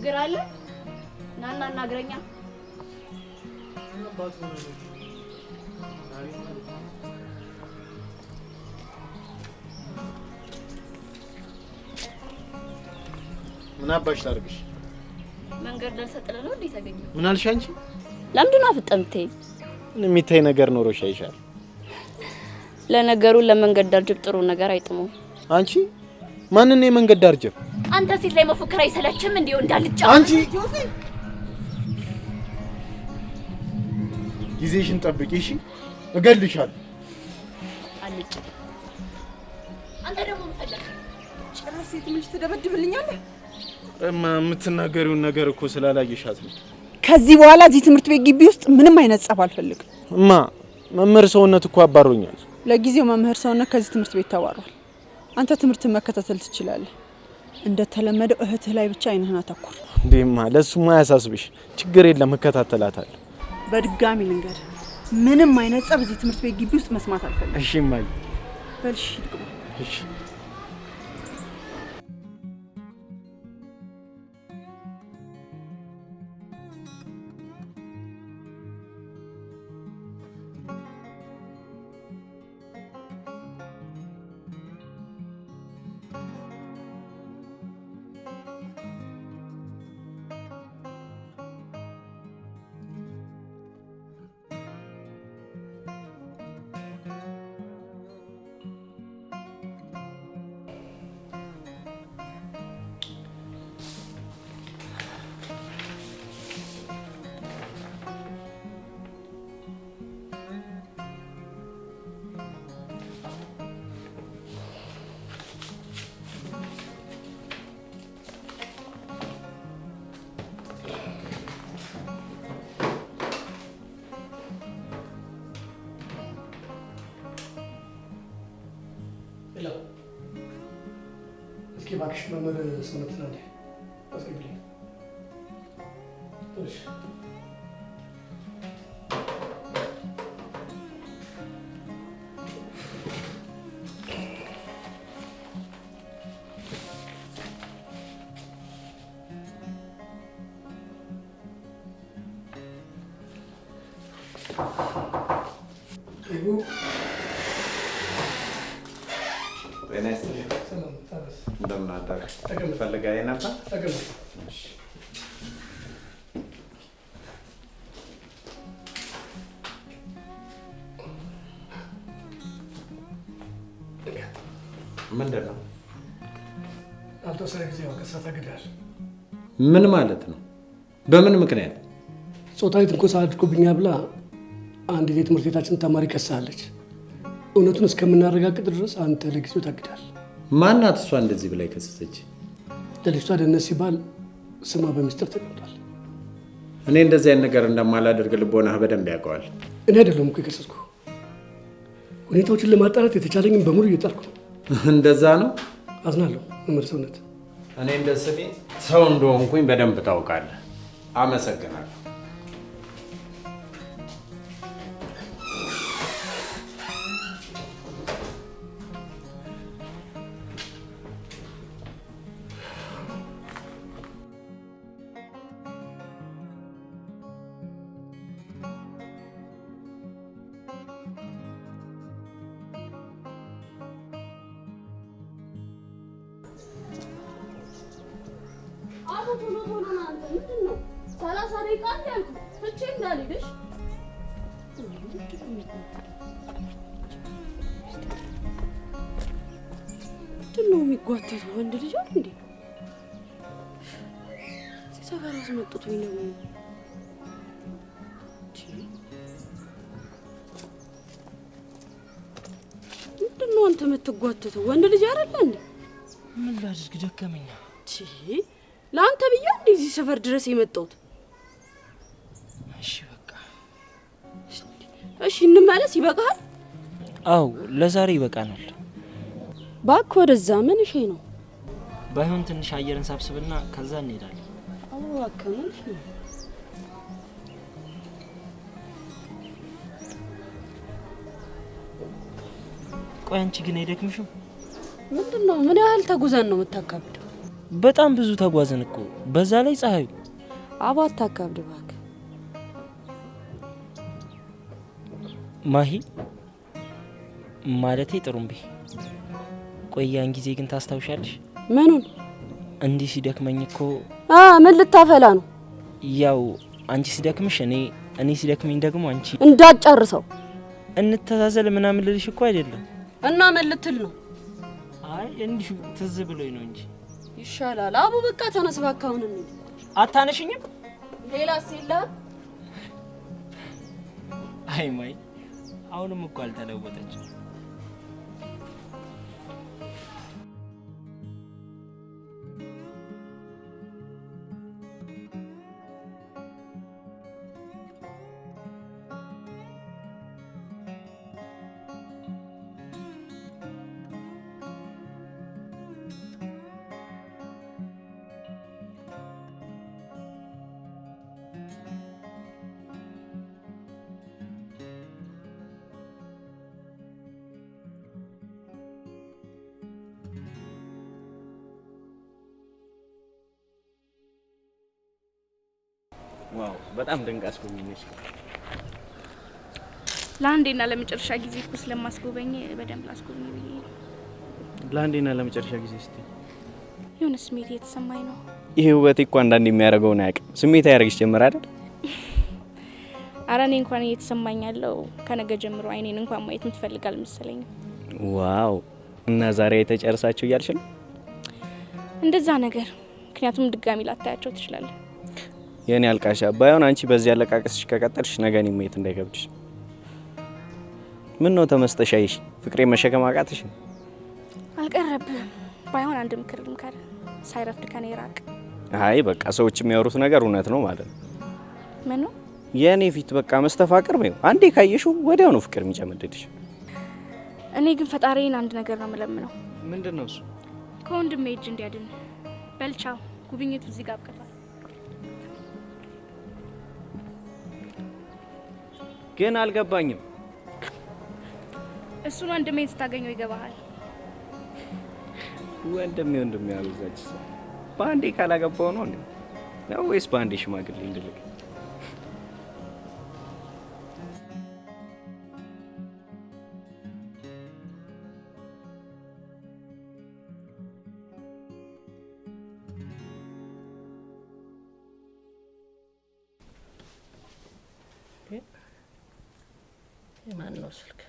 ችግር አለ? ናና አናግረኛ። ምን አባሽ ላድርግሽ? መንገድ ዳር ተጥለህ ነው እንዴ የተገኘው? ምን አልሽ አንቺ? ለምንድን ነው አፍጠህ የምትይኝ? ምን የሚታይ ነገር ኖሮሽ አይሻል? ለነገሩ ለመንገድ ዳር ጅብ ጥሩ ነገር አይጥመውም። አንቺ ማንን ነው የመንገድ ዳር ጅብ? አንተ ሴት ላይ መፎከር አይሰለችም? እንዴ እንዳልጫ አንቺ ጊዜሽን ጠብቂ እሺ? እገልሻለሁ። አልጫ አንተ ደግሞ ምን ፈለክ? ጭራሽ ሴት ልጅ ትደበድብልኛለህ? እማ የምትናገሪውን ነገር እኮ ስላላየሻት ነው። ከዚህ በኋላ እዚህ ትምህርት ቤት ግቢ ውስጥ ምንም አይነት ጸብ አልፈልግም። እማ መምህር ሰውነት እኮ አባሮኛል። ለጊዜው መምህር ሰውነት ከዚህ ትምህርት ቤት ተባሯል። አንተ ትምህርትን መከታተል ትችላለህ። እንደተለመደው እህትህ ላይ ብቻ አይንህን አተኩር። እንዴማ ለሱማ አያሳስብሽ፣ ችግር የለም እከታተላታለሁ። በድጋሚ ልንገርህ፣ ምንም አይነት ጸብ እዚህ ትምህርት ቤት ግቢ ውስጥ መስማት አልፈልግም። እሺ እማዬ። በል እሺ፣ ሂድ ግባ። እሺ። Hello፣ እስኪ እባክሽ መምህር ሰውነትን አንዴ አስገቢልኝ። እሺ። ይጉ። ጤና ይስጥልኝ። ሰላም ታረስ። እንደምን አደርክ? ተቀመጥ። ፈልጋዬ ነበር። ተቀመጥ። እሺ። ምንድን ነው? ላልተወሰነ ጊዜ ያው ከስራ ታግደሃል። ምን ማለት ነው? በምን ምክንያት? ጾታዊ ትንኮሳ አድርጎብኛል ብላ አንድ የትምህርት ቤታችን ተማሪ ከሳለች። እውነቱን እስከምናረጋግጥ ድረስ አንተ ለጊዜው ታግዳል። ማናት እሷ እንደዚህ ብላ የከሰሰች? ለልጅቷ ደህንነት ሲባል ስሟ በሚስጥር ተቀምጧል። እኔ እንደዚህ አይነት ነገር እንደማላደርግ ልቦናህ በደንብ ያውቀዋል። እኔ አይደለሁም እኮ የከሰስኩ። ሁኔታዎችን ለማጣራት የተቻለኝን በሙሉ እየጣርኩ ነው። እንደዛ ነው። አዝናለሁ መምህር ሰውነት። እኔ እንደ ስሜ ሰው እንደሆንኩኝ በደንብ ታውቃለህ። አመሰግናለሁ። አቦ ቶሎ ቶሎ ና አንተ። ምንድን ነው 30 ደቂቃ እንዲ ያልኩህ? ትቼ እንዳልሄድሽ። ምንድን ነው የሚጓተተው? ወንድ ልጅ አይደል እንዴ? እዚህ ሰፈር አስመጡትኝ ደግሞ። ምንድን ነው አንተ የምትጓተተው? ወንድ ልጅ አይደለ እንዴ? ምን ላድርግ ደከመኛ። ለአንተ ብዬ እንዴ እዚህ ሰፈር ድረስ የመጣሁት? እሺ በቃ። እሺ እንመለስ። ይበቃሃል? አው ለዛሬ ይበቃናል። እባክህ ወደዛ። ምን እሺ ነው? ባይሆን ትንሽ አየርን ሳብስብና ከዛ እንሄዳለን። አዎ እባክህ ምን እሺ ነው? ቆይ አንቺ ግን አይደክምሽም? ምንድን ነው? ምን ያህል ተጉዘን ነው የምታካብደው? በጣም ብዙ ተጓዝን እኮ፣ በዛ ላይ ፀሐዩ። አቦ አታካብድ እባክህ። ማሂ ማለቴ ጥሩምቤ። ቆይ ያን ጊዜ ግን ታስታውሻለሽ? ምኑን? እንዲህ ሲደክመኝ እኮ። ምን ልታፈላ ነው? ያው አንቺ ሲደክምሽ እኔ ሲደክመኝ ደግሞ አንቺ። እንዳትጨርሰው። እንተዛዘል ምናምን ልልሽ እኮ አይደለም። እና ምን ልትል ነው? አይ እንዲሁ ትዝ ብሎኝ ነው እንጂ። ይሻላል። አቡ በቃ ተነስ እባክህ፣ አሁን እንሂድ። አታነሽኝም? ሌላስ የለህም? አይ ማይ፣ አሁንም እኮ አልተለወጠችም። Wow፣ በጣም ድንቅ አስጎብኝነሽ። ለአንዴና ለመጨረሻ ጊዜ እኮ ስለማስጎበኝ በደንብ ላስጎብኝ ብዬ ነው። ለአንዴና ለመጨረሻ ጊዜ እስቲ። የሆነ ስሜት እየተሰማኝ ነው። ይሄ ውበቴ እኮ አንዳንድ የሚያደርገውን አያውቅም። ስሜት ያደርግሽ ጀመር አይደል? አረ እኔ እንኳን እየተሰማኝ ያለው ከነገ ጀምሮ አይኔን እንኳን ማየት የምትፈልግ አልመሰለኝም። Wow፣ እና ዛሬ የተጨርሳችሁ እያልሽ ነው? እንደዛ ነገር፣ ምክንያቱም ድጋሚ ላታያቸው ትችላለህ። የኔ አልቃሻ፣ ባይሆን አንቺ በዚህ አለቃቀስሽ ከቀጠልሽ ነገ እኔን ማየት እንዳይከብድሽ። ምን ነው ተመስጠሽ አይሽ? ፍቅሬ መሸከም አቃተሽ? አልቀረብህም። ባይሆን አንድ ምክር ልምከርህ፣ ሳይረፍድ ከኔ ራቅ። አይ በቃ ሰዎች የሚያወሩት ነገር እውነት ነው ማለት ነው። ምኑ? የኔ ፊት በቃ መስተፋቅር በይው። አንዴ ካየሽው ወዲያው ነው ፍቅር የሚጨመድድሽ። እኔ ግን ፈጣሪን አንድ ነገር ነው የምለምነው። ምንድን ነው እሱ? ከወንድሜ እጅ እንዲያድን። በልቻው፣ ጉብኝቱ እዚህ ጋር አብቅቷል። ግን አልገባኝም። እሱን ወንድሜን ስታገኘው ይገባሃል። ወንድሜ ወንድሜ አበዛች። በአንዴ ካላገባው ነው እንዴ ነው ወይስ በአንዴ ሽማግሌ እንድልክ? የማን ነው ስልክ?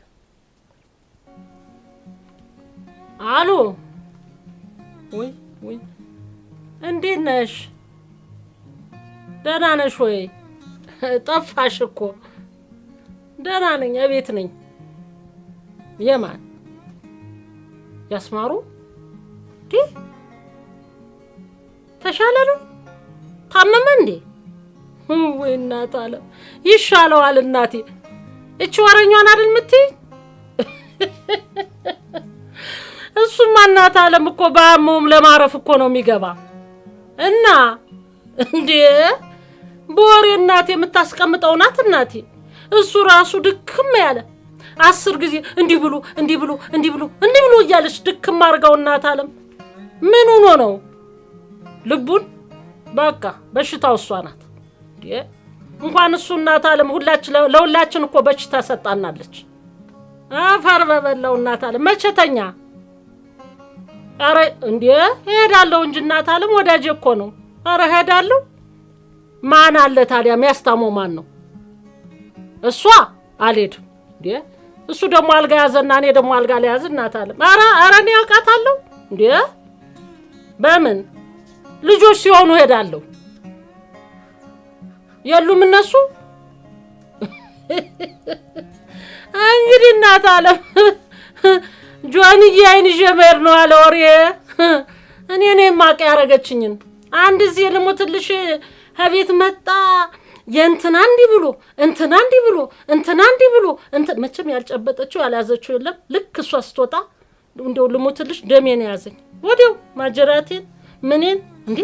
አሎ፣ ውይ ውይ፣ እንዴት ነሽ? ደህና ነሽ ወይ? ጠፋሽ እኮ። ደህና ነኝ፣ እቤት ነኝ። የማን ያስማሩ? እንዴ ተሻለ ነው? ታመመ እንዴ? ወይ እናት አለ ይሻለዋል። እናቴ እቺ ወረኛዋን አይደል የምትይኝ? እሱማ እናት አለም እኮ በአመውም ለማረፍ እኮ ነው የሚገባ። እና እንዴ በወሬ እናቴ የምታስቀምጠው ናት እናቴ። እሱ ራሱ ድክም ያለ 10 ጊዜ እንዲህ ብሎ እንዲህ ብሎ እንዲህ ብሎ እንዲህ ብሎ እያለች ድክም አድርጋው እናት አለም ምን ሆኖ ነው ልቡን? በቃ በሽታው እሷ ናት። እንዴ እንኳን እሱ እናት አለም ሁላችን ለሁላችን እኮ በሽታ ሰጣናለች። አፈር በበላው እናት አለም መቸተኛ። አረ እንዴ እሄዳለሁ እንጂ እናት አለም ወዳጄ እኮ ነው። አረ እሄዳለሁ። ማን አለ ታዲያ የሚያስታመው ማን ነው? እሷ አልሄድም። እንዴ እሱ ደግሞ አልጋ ያዘና እኔ ደግሞ አልጋ ላይ ያዝ እናት አለም። አረ አረ እኔ አውቃታለሁ። እንዴ በምን ልጆች ሲሆኑ እሄዳለሁ። የሉም እነሱ። እንግዲህ እናት አለም ጆንዬ አይን ይዤ መሄድ ነው አለ ወሬ። እኔ እኔ ማቅ ያረገችኝን አንድ እዚህ ልሙትልሽ ከቤት መጣ የእንትና እንዲህ ብሎ እንትና እንዲህ ብሎ እንትና እንዲህ ብሎ መቼም ያልጨበጠችው ያልያዘችው የለም። ልክ እሷ ስትወጣ እንደው ልሙትልሽ ደሜን ያዘኝ ወዲያው ማጀራቴን ምኔን። እንዴ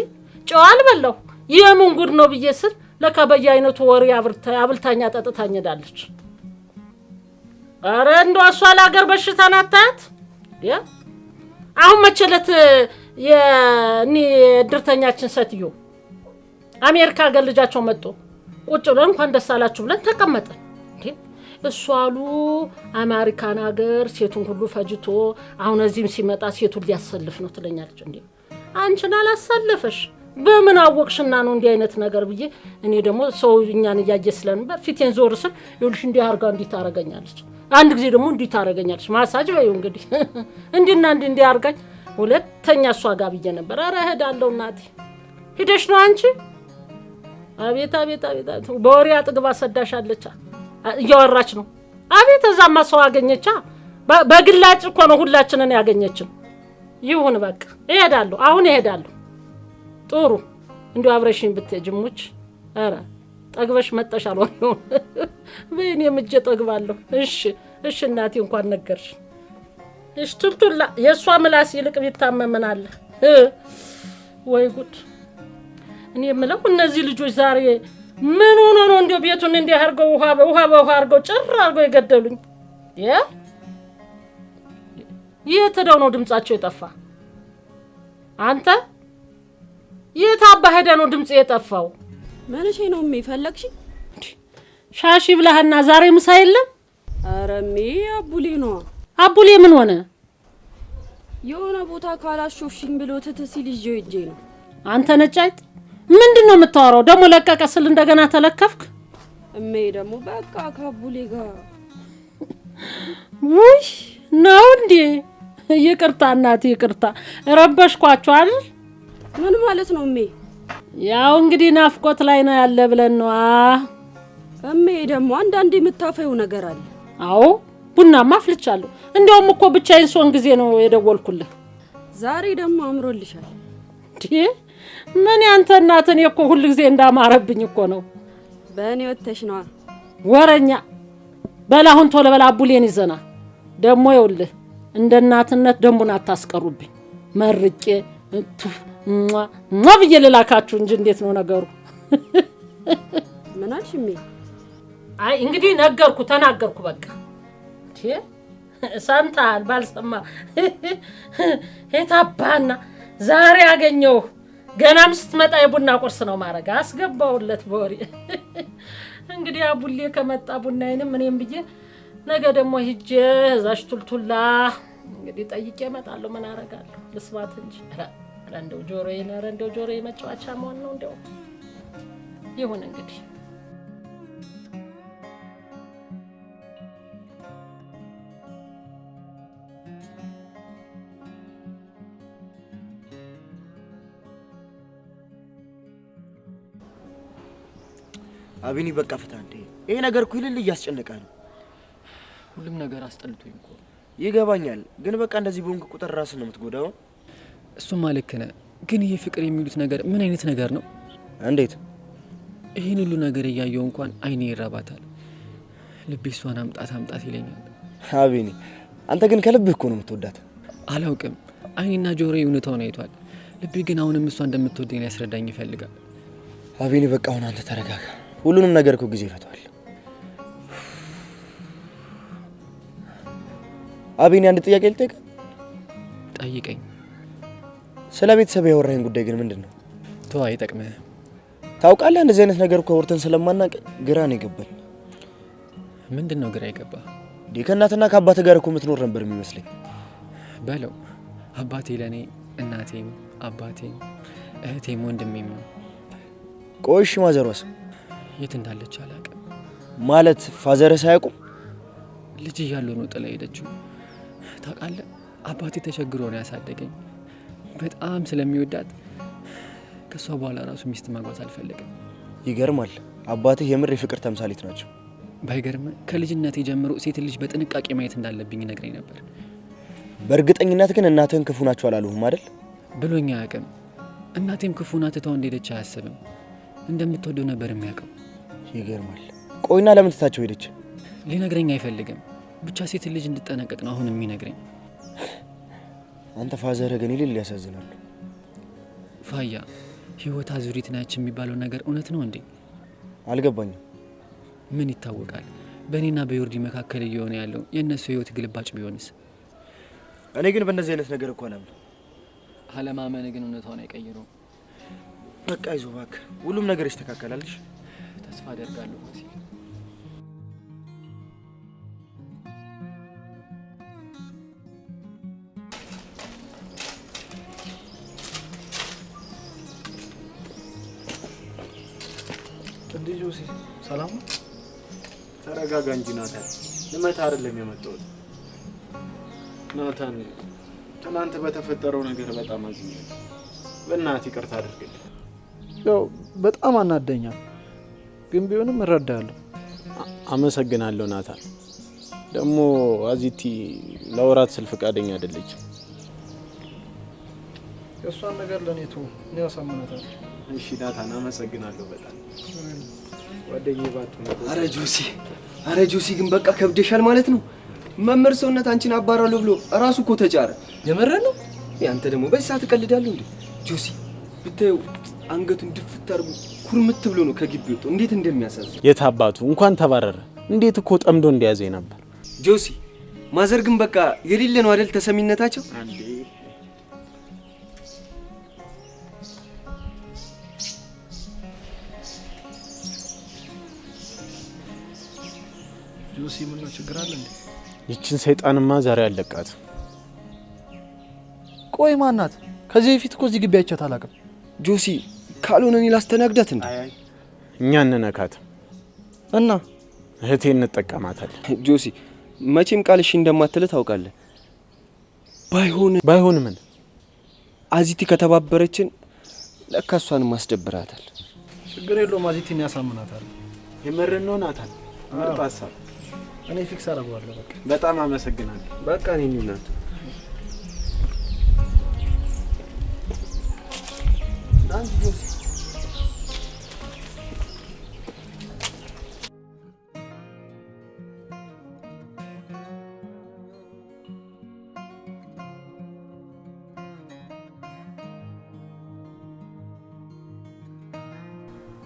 ጨው አልበላሁ የምን ጉድ ነው ብዬ ስል ለካ በየአይነቱ ወሬ አብልታኛ ጠጥታኝ ሄዳለች። ኧረ እንደው እሷ ለሀገር በሽታ ናት ታያት። አሁን መቼ ዕለት የእኔ እድርተኛችን ሴትዮ አሜሪካ ሀገር ልጃቸው መጥቶ ቁጭ ብለን እንኳን ደስ አላችሁ ብለን ተቀመጥን። እንዴ እሱ አሉ አሜሪካን ሀገር ሴቱን ሁሉ ፈጅቶ አሁን እዚህም ሲመጣ ሴቱን ሊያሰልፍ ነው ትለኛለች። እንዴ አንቺን አላሰለፈሽ በምን አወቅሽና ነው እንዲህ አይነት ነገር ብዬ እኔ ደግሞ ሰው እኛን እያየ ስለነበር ፊቴን ዞር ስል ይኸውልሽ እንዲህ አድርጋ እንዲህ ታረገኛለች። አንድ ጊዜ ደግሞ እንዲህ ታረገኛለች። ማሳጅ በይው እንግዲህ እንዲህና እንዲህ እንዲህ አድርጋኝ ሁለተኛ እሷ ጋር ብዬ ነበር። ኧረ እሄዳለሁ እናቴ። ሂደሽ ነው አንቺ? አቤት አቤት አቤት፣ በወሬ አጥግባ ሰዳሻለች። እያወራች ነው። አቤት እዛማ ሰው አገኘቻ። በግላጭ እኮ ነው ሁላችንን ያገኘችን። ይሁን በቃ እሄዳለሁ፣ አሁን እሄዳለሁ። ጥሩ እንዲሁ አብረሽኝ ብትሄጂ ሙች። ኧረ ጠግበሽ መጠሻል። ወሬውን በእኔም እጄ ጠግባለሁ። እሺ እሺ እናቴ እንኳን ነገርሽ። እሺ ቱልቱላ የእሷ ምላስ ይልቅ ቢታመም አለ። ወይ ጉድ! እኔ የምለው እነዚህ ልጆች ዛሬ ምን ሆኖ ነው እንዲያው ቤቱን እንዲህ አድርገው ውሃ በውሃ በውሃ አድርገው ጭር አድርገው የገደሉኝ? የት ሄደው ነው ድምጻቸው የጠፋ? አንተ የት አባ ሄደህ ነው ድምጽ የጠፋው? መንሼ ነው የሚፈለግሽ? ሻሺ ብላህና ዛሬ ምሳ የለም? ኧረ እሜ አቡሌ ነዋ። አቡሌ ምን ሆነ? የሆነ ቦታ ካላሾፍሽኝ ብሎ ትት ሲል ይዤው ሄጄ ነው። አንተ ነጫይጥ ምንድን ነው የምታወራው? ደግሞ ለቀቀ ስል እንደገና ተለከፍክ? እሜ ደግሞ በቃ ከአቡሌ ጋር ውይ ነው እንዴ? ይቅርታ እናቴ ይቅርታ፣ ረበሽኳችሁ አይደል? ምን ማለት ነው እሜ? ያው እንግዲህ ናፍቆት ላይ ነው ያለ ብለን ነዋ። እሜ ደግሞ አንዳንዴ የምታፈየው ነገር አለ። አዎ ቡናማ አፍልቻለሁ። እንደውም እኮ ብቻዬን ስሆን ጊዜ ነው የደወልኩልህ። ዛሬ ደግሞ አምሮልሻል። እንዴ ምን ያንተ እናት፣ እኔ እኮ ሁል ጊዜ እንዳማረብኝ እኮ ነው። በእኔ ወተሽ ነዋ። ወረኛ በል አሁን ቶሎ በል አቡሌን ይዘና። ደግሞ ይኸውልህ እንደ እናትነት ደንቡን አታስቀሩብኝ። መርቄ ቱፍ ሟ ሟ ብዬ ልላካችሁ እንጂ እንዴት ነው ነገሩ? ምን አልሽ እሜ? አይ እንግዲህ ነገርኩ ተናገርኩ በቃ። ሰምተሃል? ባልሰማ የታባና ዛሬ አገኘሁህ። ገናም ስትመጣ የቡና ቁርስ ነው ማድረግ አስገባውለት በወሬ። እንግዲህ አቡሌ ከመጣ ቡናዬንም እኔም ብዬ ነገ ደግሞ ሂጄ እዛች ቱልቱላ እንግዲህ ጠይቄ እመጣለሁ። ምን አደርጋለሁ? ልስማት እንጂ። ኧረ እንደው ጆሮዬን፣ ኧረ እንደው ጆሮዬ መጫወቻ መሆን ነው። እንደው ይሁን እንግዲህ። አቢኒ በቃ ፍታ እንዴ! ይሄ ነገር እኮ ይልል እያስጨነቀ ነው። ሁሉም ነገር አስጠልቶኝ እኮ። ይገባኛል፣ ግን በቃ እንደዚህ በሆንክ ቁጥር ራስን ነው የምትጎዳው። እሱማ ልክ ነህ፣ ግን ይሄ ፍቅር የሚሉት ነገር ምን አይነት ነገር ነው? እንዴት? ይህን ሁሉ ነገር እያየው እንኳን አይኔ ይራባታል፣ ልቤ እሷን አምጣት አምጣት ይለኛል። አቢኒ አንተ ግን ከልብህ እኮ ነው የምትወዳት። አላውቅም፣ አይኔና ጆሮዬ እውነታውን አይቷል። ልቤ ግን አሁንም እሷ እንደምትወደኝ ሊያስረዳኝ ይፈልጋል። አቢኒ በቃ አሁን አንተ ተረጋጋ። ሁሉንም ነገር እኮ ጊዜ ይፈታዋል። አቢኒ አንድ ጥያቄ ልጠይቅህ? ጠይቀኝ። ስለ ቤተሰብ ያወራኸኝ ጉዳይ ግን ምንድን ነው? ተው አይጠቅምህም። ታውቃለህ እንደዚህ አይነት ነገር እኮ አውርተን ስለማናውቅ ግራ ነው የገባኝ። ምንድን ነው ግራ የገባ? እንዴ ከእናትና ከአባትህ ጋር እኮ የምትኖር ነበር የሚመስለኝ። በለው አባቴ ለእኔ እናቴም አባቴም እህቴም ወንድሜም ነው። ቆይ እሺ ማዘሯስ? የት እንዳለች አላውቅም። ማለት ፋዘርህ ሳያውቁም? ልጅ እያለሁ ነው ጥላ ሄደችው። ታውቃለህ አባቴ ተቸግሮ ነው ያሳደገኝ። በጣም ስለሚወዳት ከሷ በኋላ ራሱ ሚስት ማግባት አልፈለገም። ይገርማል። አባትህ የምር የፍቅር ተምሳሌት ናቸው። ባይገርም ከልጅነቴ ጀምሮ ሴት ልጅ በጥንቃቄ ማየት እንዳለብኝ ይነግረኝ ነበር። በእርግጠኝነት ግን እናትህን ክፉ ናቸው አላሉህም አይደል? ብሎኝ አያውቅም። እናቴም ክፉ ናት ትታው እንደሄደች አያስብም። እንደምትወደው ነበር የሚያውቀው። ይገርማል። ቆይና ለምን ትታቸው ሄደች? ሊነግረኝ አይፈልግም። ብቻ ሴት ልጅ እንድጠነቀቅ ነው አሁን የሚነግረኝ። አንተ ፋዘርህ ግን ይልል ያሳዝናሉ። ፋያ ህይወት አዙሪት ናች የሚባለው ነገር እውነት ነው እንዴ? አልገባኝም። ምን ይታወቃል? በእኔና በዮርዲ መካከል እየሆነ ያለው የእነሱ ህይወት ግልባጭ ቢሆንስ? እኔ ግን በእነዚህ አይነት ነገር እኮ አላምንም። አለማመን ግን እውነታውን አይቀይረውም። በቃ አይዞህ እባክህ፣ ሁሉም ነገር ይስተካከላልሽ። ተስፋ አደርጋለሁ ፋሲል። እንዴ ጆሲ፣ ሰላም ነው? ተረጋጋ እንጂ ናታን። ልመታ አይደለም የመጣሁት። ናታን፣ ትናንት በተፈጠረው ነገር በጣም አዝኛለሁ። በእናትህ ይቅርታ አድርግልኝ። ያው በጣም አናደኛል፣ ግን ቢሆንም እረዳለሁ። አመሰግናለሁ ናታን። ደግሞ አዚቲ ለወራት ስል ፈቃደኛ አይደለችም። የእሷን ነገር ለእኔ ተው፣ እኔ አሳምናታለሁ። እሺ ናታን፣ አመሰግናለሁ በጣም ጓደኛዬ ባትሆን። አረ ጆሲ፣ አረ ጆሲ ግን በቃ ከብደሻል ማለት ነው። መምህር ሰውነት አንቺን አባራለሁ ብሎ እራሱ እኮ ተጫረ። የምርህን ነው? አንተ ደግሞ በዚህ ሰዓት እቀልዳለሁ እንዴ? ጆሲ ብታየው አንገቱን ድፍት አድርጎ ኩርምት ብሎ ነው ከግቢ ወጥቶ እንዴት እንደሚያሳዝን። የት አባቱ እንኳን ተባረረ። እንዴት እኮ ጠምዶ እንደያዘኝ ነበር። ጆሲ mother ግን በቃ የሌለ ነው አይደል ተሰሚነታቸው። አንዴ ጆሲ፣ ምነው ችግር አለ እንዴ? ይችን ሰይጣንማ ዛሬ አለቃት። ቆይ ማናት? ከዚህ በፊት እኮ እዚህ ግቢ አይቻት አላውቅም። ጆሲ ካልሆነ እኔ ላስተናግዳት እንዴ? እኛ እንነካት እና እህቴ እንጠቀማታለን። ጆሲ መቼም ቃል እሺ እንደማትል ታውቃለህ። ባይሆን ባይሆን ምን አዚቲ ከተባበረችን ለካ እሷንም ማስደብራታል። ችግር የለውም፣ አዚቲን ያሳምናታል። የምርህን ነው ናታን? ምርጥ ሀሳብ። እኔ fix አደርገዋለሁ። በቃ በጣም አመሰግናለሁ። በቃ እኔ ናት።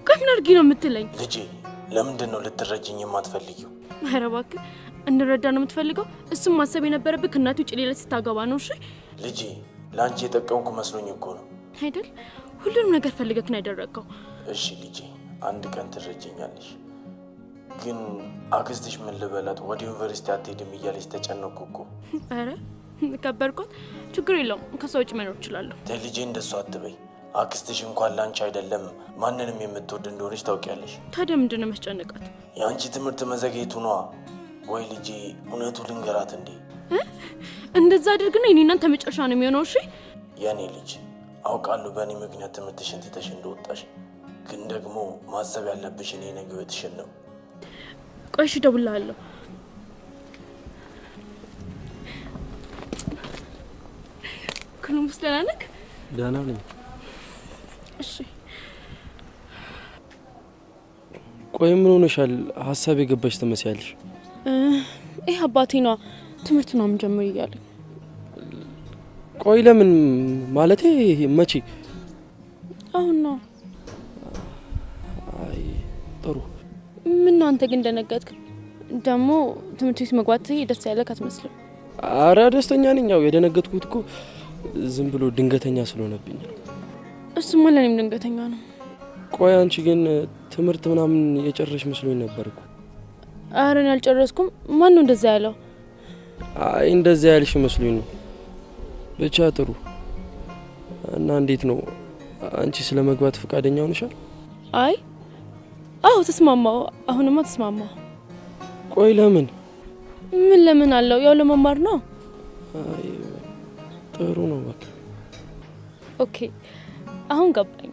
ቆይ ምን አድርጊ ነው የምትለኝ? ልጄ ለምንድን ነው ልትረጅኝ የማትፈልጊው? ኧረ እባክህ እንረዳ ነው የምትፈልገው? እሱም ማሰብ የነበረብህ ከእናትህ ውጭ ሌላ ስታገባ ነው። እሺ ልጄ ለአንቺ የጠቀምኩ መስሎኝ እኮ ነው። አይደል? ሁሉንም ነገር ፈልገህ ነው ያደረግከው። እሺ ልጄ አንድ ቀን ትረጅኛለሽ። ግን አክስትሽ ምን ልበላት ወደ ዩኒቨርሲቲ አትሄድም እያለች ተጨነቅኩ እኮ። ኧረ ከበርኳት። ችግር የለውም ከሷ ውጭ መኖር እችላለሁ። ተይ ልጄ እንደሱ አትበይ። አክስትሽ እንኳን ላንቺ አይደለም ማንንም የምትወድ እንደሆነች ታውቂያለሽ። ታዲያ ምንድን ነው የሚያስጨንቃት? የአንቺ ትምህርት መዘግየቱ ነዋ። ወይ ልጄ እውነቱ ልንገራት እንዴ? እንደዛ አድርግና የኔ እናንተ መጨረሻ ነው የሚሆነው። እሺ የኔ ልጅ አውቃለሁ በእኔ ምክንያት ትምህርትሽን ትተሽ እንደወጣሽ፣ ግን ደግሞ ማሰብ ያለብሽ እኔ ነገ ህይወትሽን ነው። ቆይ እሺ እደውልልሃለሁ። ኮሎምቦስ ደህና ነህ? ደህና ነኝ። እሺ ቆይ ምን ሆነሻል? ሀሳብ የገባሽ ትመስያለሽ። ይህ አባቴ ነዋ ትምህርት ነው የምጀምር እያለኝ። ቆይ ለምን ማለቴ መቼ? አሁን ነው። አይ ጥሩ። ምን ነው አንተ ግን ደነገጥክ? ደግሞ ትምህርት ቤት መግባት ደስ ያለህ አትመስልም። አረ ደስተኛ ነኝ። ያው የደነገጥኩት እኮ ዝም ብሎ ድንገተኛ ስለሆነብኝ ነው። እሱማ ለእኔም ድንገተኛ ነው። ቆይ አንቺ ግን ትምህርት ምናምን የጨረሽ መስሎኝ ነበር እኮ። አረ እኔ አልጨረስኩም። ማን ነው እንደዛ ያለው? አይ እንደዛ ያልሽ መስሎኝ ነው። ብቻ ጥሩ። እና እንዴት ነው አንቺ ስለ መግባት ፈቃደኛ ሆነሻል? አይ አዎ ተስማማው። አሁንማ ተስማማው። ቆይ ለምን? ምን ለምን አለው? ያው ለመማር ነው። አይ ጥሩ ነው በቃ። Okay አሁን ገባኝ።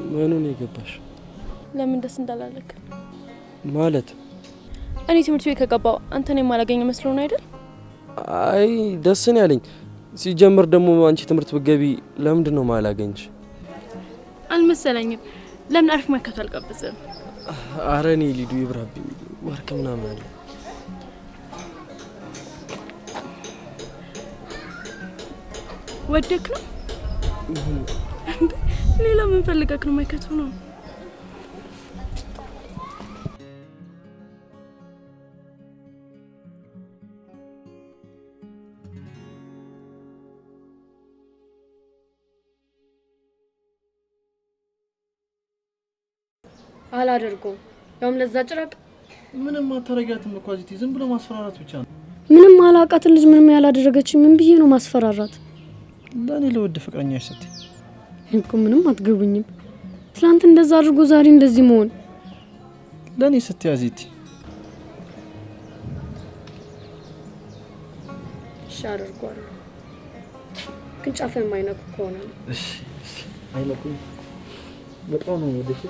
ምኑ ነው የገባሽ? ለምን ደስ እንዳላለክ ማለት? እኔ ትምህርት ቤት ከገባው አንተን የማላገኝ መስሎ ነው አይደል? አይ ደስ ነው ያለኝ። ሲጀምር ደግሞ አንቺ ትምህርት ብትገቢ ለምንድን ነው የማላገኝሽ? አልመሰለኝም። ለምን አሪፍ መርካቶ አልጋብዝም? አረ እኔ ሊዱ ይብራብኝ፣ ወርቅ ምናምን አለ። ወደክ ነው እንዴ? ሌላ ምን ፈልገክ ነው? መርካቶ ነው። አላደርገውም። ያውም ለዛ ጭራቅ። ምንም አታረጊያትም እኮ አዚቲ፣ ዝም ብሎ ማስፈራራት ብቻ ነው። ምንም አላውቃትን ልጅ ምንም ያላደረገች ምን ብዬ ነው ማስፈራራት? ለእኔ ለውድ ፍቅረኛሽ ስትይ እኮ ምንም አትገቡኝም። ትላንት እንደዛ አድርጎ ዛሬ እንደዚህ መሆን ለእኔ ስትይ አዚቲ። እሺ አደርገዋለሁ፣ ግን ጫፍን የማይነኩ ከሆነ ነው። እሺ አይነኩም። በጣም ነው የምወደሽ።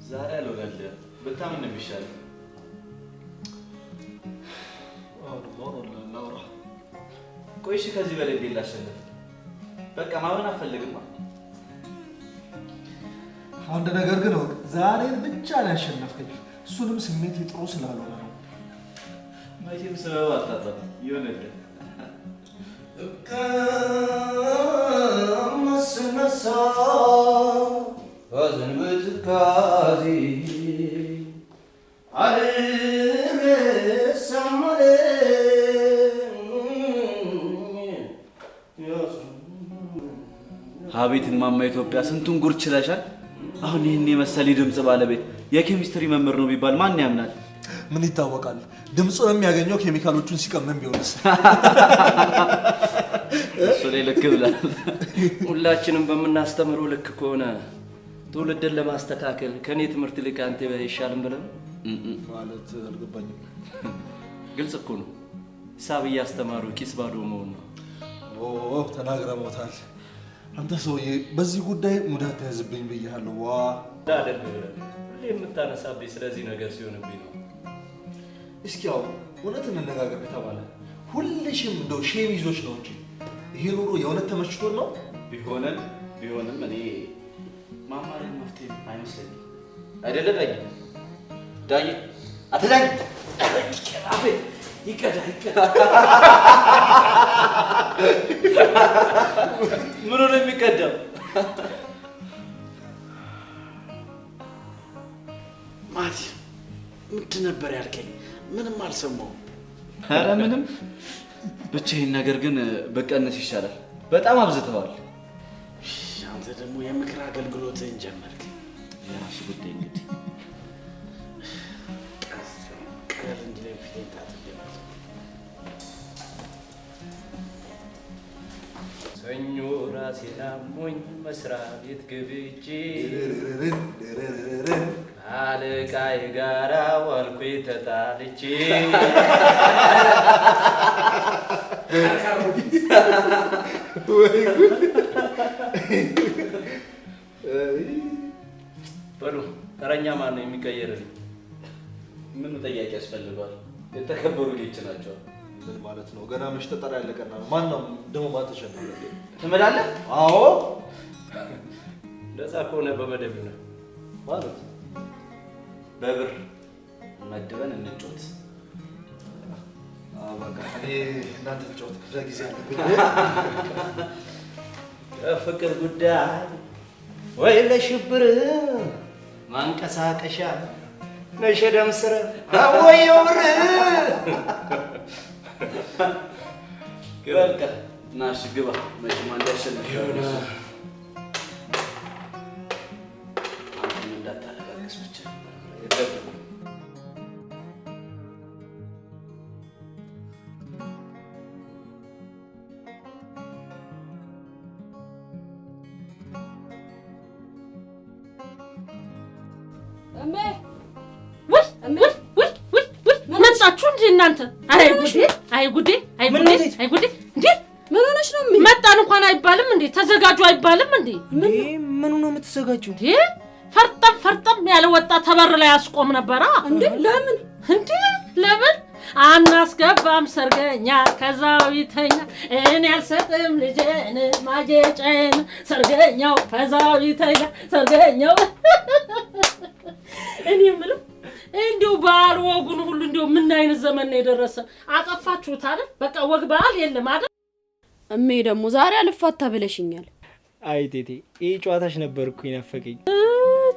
ዛሬ አልሆነልህም። ብታምን ነው የሚሻለው። ላውራ። ቆይ እሺ፣ ከዚህ በላይ እንዴት ላሸንፍ? በቃ ማመን አትፈልግማ። አንድ ነገር ግን እወቅ፣ ዛሬን ብቻ ነው ያሸነፍከኝ። እሱንም ስሜት ጥሩ ስላልሆነ ነው። መቼም ስበብ አታጣም። ይሆንልህ። ስነሳ ሐዘን በትካዜ አልረሳም አለኝ። አቤት እማማ ኢትዮጵያ ስንቱን ጉድ ችለሻል። አሁን ይህን የመሰለ የድምፅ ባለቤት የኬሚስትሪ መምህር ነው ቢባል ማን ያምናል? ምን ይታወቃል፣ ድምፁን የሚያገኘው ኬሚካሎቹን ሲቀመም ቢሆንስ? እሱ ላይ ልክ ብላል። ሁላችንም በምናስተምረው ልክ ከሆነ ትውልድን ለማስተካከል ከእኔ ትምህርት ይልቅ አንተ አይሻልም ብለን ማለት አልገባኝም። ግልጽ እኮ ነው። ሂሳብ እያስተማሩ ኪስ ባዶ መሆን ነው። ኦ ተናግረህ ሞታል። አንተ ሰውዬ በዚህ ጉዳይ ሙድ አትያዝብኝ ብዬሃለሁ። ዋ እንዳደርግ ብለን ሁሌ የምታነሳብኝ ስለዚህ ነገር ሲሆንብኝ ነው። እስኪ ያው እውነት እንነጋገር ከተባለ ሁልሽም እንደው shame ይዞሽ ነው እንጂ ይሄ ኑሮ የእውነት ተመችቶን ነው? ቢሆንም እኔ ማማረር መፍትሄ አይመስለኝም። አይደለ ዳኝ? ዳኝ፣ አቶ ዳኝ፣ አቤት። ይቀዳ ይቀዳ። ምኑ ነው የሚቀዳው? ማቲ፣ ምንድን ነበር ያልከኝ? ምንም አልሰማሁም። ኧረ ምንም። ብቻ ይህን ነገር ግን ብቀንስ ይሻላል። በጣም አብዝተዋል። አንተ ደግሞ የምክር አገልግሎትህን ጀመርክ። የራሱ ጉዳይ እንግዲህ። ቀስ ቀለል እንዲለኝ ፊቴን ታጥቤ መጣሁ። ሰኞ ራሴን አሞኝ መስሪያ ቤት ገብቼ አለቃዬ ጋራ ዋልኩኝ ተጣልቼ። በሉ ተረኛ ማን ነው የሚቀየርልኝ? ምን ጥያቄ ያስፈልገዋል? የተከበሩ ጌች ናቸው። ምን ማለት ነው? ገና መች ተጠራ ያለቀና ነው። ማን ነው ደግሞ ማን ተሸነፈ? ትምላለህ? አዎ። እንደዛ ከሆነ በመደብ ይሆናል። ማለት በብር መድበን እንጮት። አዎ በቃ እኔ እናንተ ተጫወቱ፣ ክፍለ ጊዜ አለብኝ። ለፍቅር ጉዳይ ወይ ለሽብር ማንቀሳቀሻ ነሽ የደም ስር አወየው ብር። በቃ ና እሺ ግባ። መቼም አንድ ያሸንፍ አንተም እንዳታለቃቅስ ብቻ። እሜ ውይ ውይ ውይ ውይ ውይ፣ መጣችሁ እንዴ እናንተ? አይ ጉዴ፣ አይ ጉዴ፣ አይ ጉዴ፣ አይ ጉዴ! እንዴ ምን ሆነሽ ነው? መጣን እንኳን አይባልም እንዴ? ተዘጋጁ አይባልም እንዴ? ምኑ ነው የምትዘጋጁ? እንዴ ፈርጠም ፈርጠም ያለ ወጣት ተበር ላይ አስቆም ነበራ። እንዴ ለምን? እንዴ ለምን? አናስገባም ሰርገኛ ከዛው ይተኛ፣ እኔ አልሰጥም ልጄን ማጌጫዬን፣ ሰርገኛው ከዛው ይተኛ ሰርገኛው። እኔ የምለው እንዲሁ ባህል ወጉን ሁሉ እንዲሁ ምን አይነት ዘመን ነው የደረሰ? አጠፋችሁት አይደል? በቃ ወግ ባህል የለም አይደል? እሜ ደግሞ ዛሬ አልፋታ ብለሽኛል። አይ ቴቴ፣ ይሄ ጨዋታሽ ነበር እኮ የናፈቀኝ።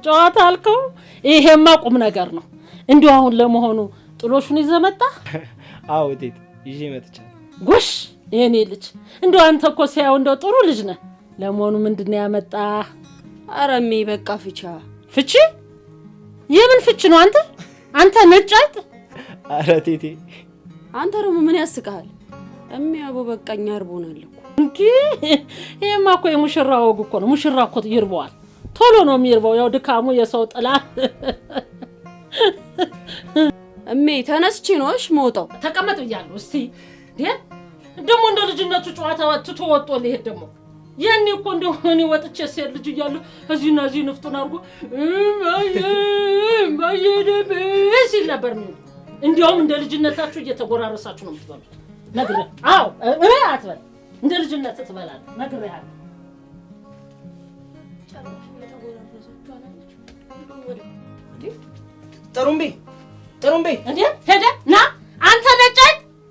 ጨዋታ አልከው? ይሄማ ቁም ነገር ነው። እንዲሁ አሁን ለመሆኑ ጥሎሹን ይዘህ መጣህ? አዎ ቴቴ፣ ይዤ መጥቻለሁ። ጎሽ የኔ ልጅ፣ እንዲሁ አንተ እኮ ሲያየው እንደው ጥሩ ልጅ ነህ። ለመሆኑ ምንድን ነው ያመጣህ? ኧረ እሜ በቃ ፍቻ። ፍቺ? የምን ፍቺ ነው አንተ? አንተ ነጭ አይጥ። ኧረ ቴቴ፣ አንተ ደግሞ ምን ያስቅሃል? እሜ አቦ በቃ እኛ እርቦናል እኮ። እንዴ ይሄማ እኮ የሙሽራ ወግ እኮ ነው። ሙሽራ እኮ ይርበዋል፣ ቶሎ ነው የሚርበው። ያው ድካሙ የሰው ጥላ። እሜ ተነስቼ ነው እሺ የምወጣው። ተቀመጥ ብያለሁ። እስቲ ደግሞ እንደ ልጅነቱ ጨዋታ ትቶ ወጥቶ ሊሄድ ደግሞ ያኔ እኮ እንደው እኔ ወጥቼ ስሄድ ልጅ እያለሁ እዚህና እዚህ ንፍጡን አድርጎ እማዬ ሲል ነበር የሚውለው። እንዲያውም እንደ ልጅነታችሁ እየተጎራረሳችሁ ነው የምትበሉት። ነግሬህ። አዎ አትበል፣ እንደ ልጅነት ትበላለህ። ነግሬሃለሁ። ጥሩምቤ ጥሩምቤ! እንዴ ሄደ ና አንተ ነጭ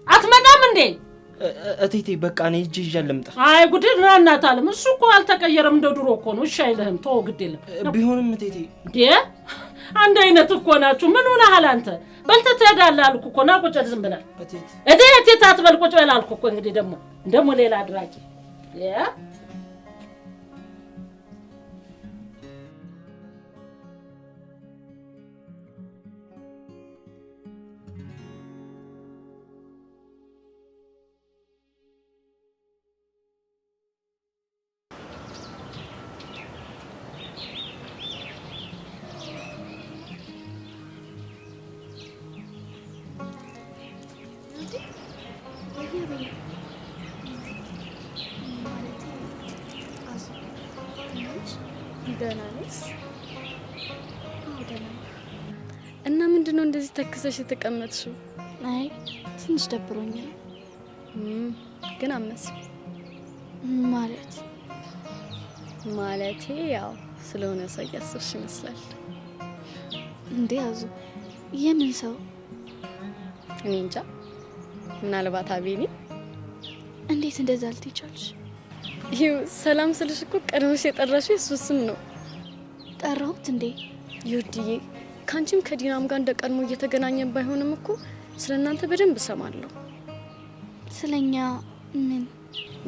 አትመጣም እንዴ? እቴቴ በቃ እኔ እጅ ይዤ ልምጣ። አይ ጉድ ና እናት አለም፣ እሱ እኮ አልተቀየረም፣ እንደ ድሮ እኮ ነው። እሺ አይልህም፣ ተወው ግድ የለም። ቢሆንም እቴቴ እንዴ አንድ አይነት እኮ ናችሁ። ምን ሆነሃል አንተ? በልተህ ትሄዳለህ አልኩህ እኮ። ና ቁጭ ዝም ብለህ እቴ እቴቴ አትበል፣ ቁጭ በል አልኩህ እኮ። እንግዲህ ደግሞ ሌላ አድራጊ እና ምንድነው እንደዚህ ተክሰሽ የተቀመጥሽው? አይ ትንሽ ደብሮኛል። ግን አመስም ማለት ማለቴ ያው ስለሆነ ሰው እያሰብሽ ይመስላል። እንዴ አዙ፣ የምን ሰው? እኔ እንጃ፣ ምናልባት አቤኔ። እንዴት እንደዛ ልትይ ቻልሽ? ይኸው ሰላም ስልሽ እኮ ቀድመሽ የጠራሽው የእሱ ስም ነው። ጠራሁት እንዴ? ይወድዬ፣ ካንቺም ከዲናም ጋር እንደቀድሞ እየተገናኘን ባይሆንም እኮ ስለእናንተ በደንብ እሰማለሁ። ስለኛ ምን?